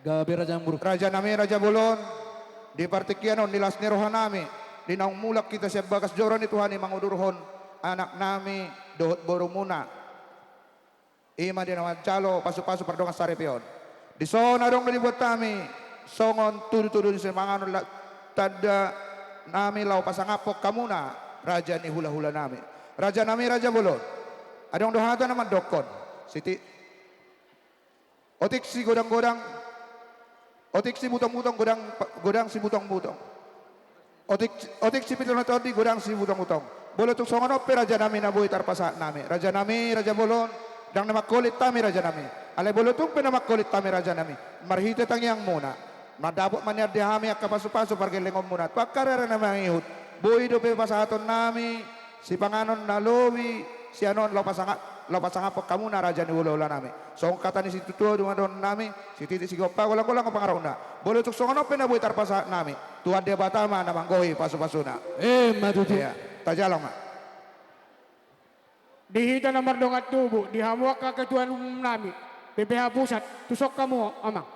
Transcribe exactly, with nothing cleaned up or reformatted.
Gabe raja ni boru. Raja nami, raja bolon, di partingkian on, di las ni roha nami, di naung mulak hita sian bagas joro ni Tuhan i mangudurhon anak nami dohot boru muna. I ma di na manjalo pasu-pasu pardongan saripeon. Dison adong do dibuat hami songon tudu-tudu ni sipanganon la-, tanda nami laho pasangaphon hamuna raja ni hula-hula nami. Raja nami, raja bolon. Adong do hata na mandokkon. Siti-, otik sigodang-godang, otik sibutong-butong, godang, godang sibutong-butong. Otik, otik sipitondi-tondi, godang sibutong-butong. Molo tung songon on pe raja nami na boi tarpasahat nami. Raja nami, raja bolon, ndang na mangkolit hami raja nami. Alai molo tung pe na mangkolit hami raja nami, marhite tangiangmuna, mandapot ma nian di hami angka pasu-pasu pargellengonmuna tu angka rara na mangihut. Boi dope pasahaton nami sipanganon na lobi sian on laho pasanga-, laho pasangaphon hamuna raja ni hula-hula nami. Songon hata ni situatua do dohonon nami, sititi sigompa, golang-golang pangarahutna. Molo tung songon on pe na boi tarpasahat nami, Tuhan Debata ma na manggohi pasu-pasuna. Emma tutu. Ia, tajalang ma. Di hita na mardongan tubu, di hamu angka ketua umum nami, P P H Pusat, tuson hamu, Amang.